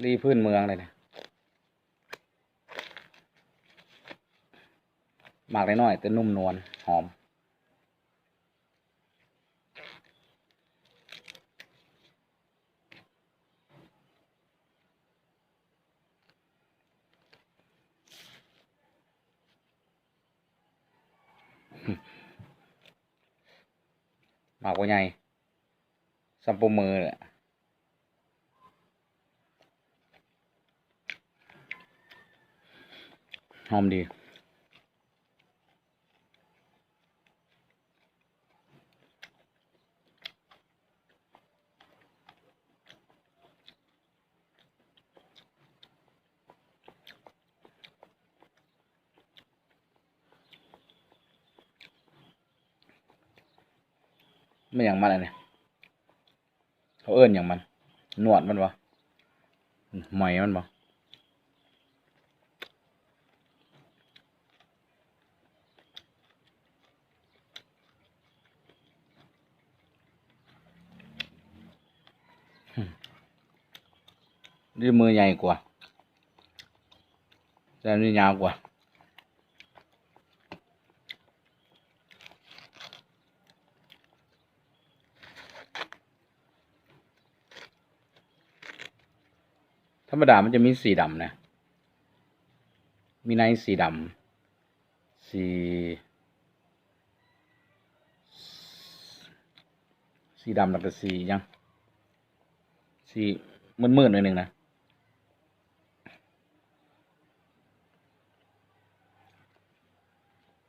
ລີພື້ນເມືອງເລີຍນີ້. ໝາກນ້ອຍໆ ແຕ່ນຸ່ມນວນຫອມ. ໝາກບໍ່ໃຫຍ່ ສ່ຳໂປ້ມືແຫຼະ. ຫອມດີ. ແມ່ນຫຍັງມັນອັນນີ້? ເຂົາເອີ້ນຫຍັງມັນ? ໜວດມັນບໍ? ໄໝມັນບໍ? ນີ້ມືໃຫຍ່ກວ່າ ແຕ່ນີ້ຍາວກວ່າ. ທຳມະດາມັນຈະມີສີດຳນະ ມີໃນສີດຳ ສີ ສີດຳ ແລ້ວກໍສີຫຍັງ ສີມືດໆ ໜ້ອຍໜຶ່ງນະ.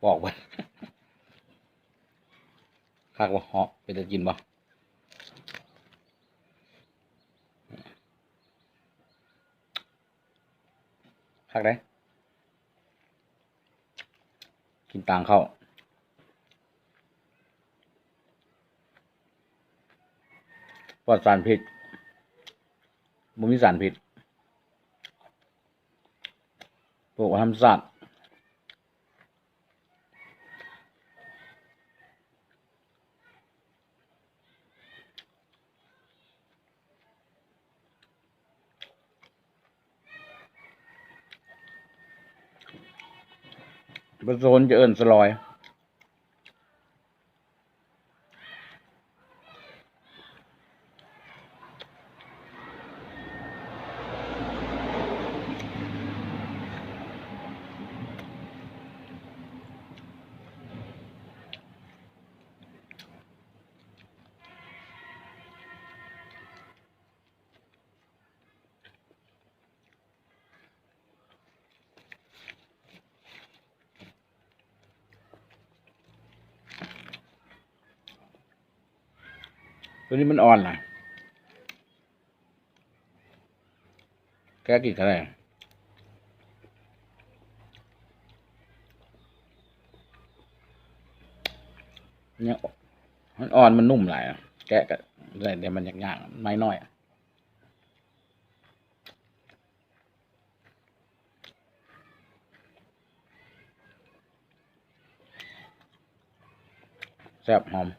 ປອກເບິດ ຄັກບໍ່ເຫາະ ເປັນຕາກິນບໍ່? ຄັກເດ້ ກິນຕາງເຂົ້າ ປອດສານພິດ ບໍ່ມີສານພິດ ປູກທຳມະຊາດ. ເພິ່ນໂຊນຈະເອີ້ນສະຫຼອຍ. ໂຕນີ້ມັນອ່ອນນະ ແກະກິນກໍໄດ້ ຍັງ ມັນອ່ອນ ມັນນຸ່ມຫຼາຍ ແກະກໍໄດ້ ແຕ່ມັນຍາກໆ ໄມ້ນ້ອຍ. ແຊບ ຫອມ.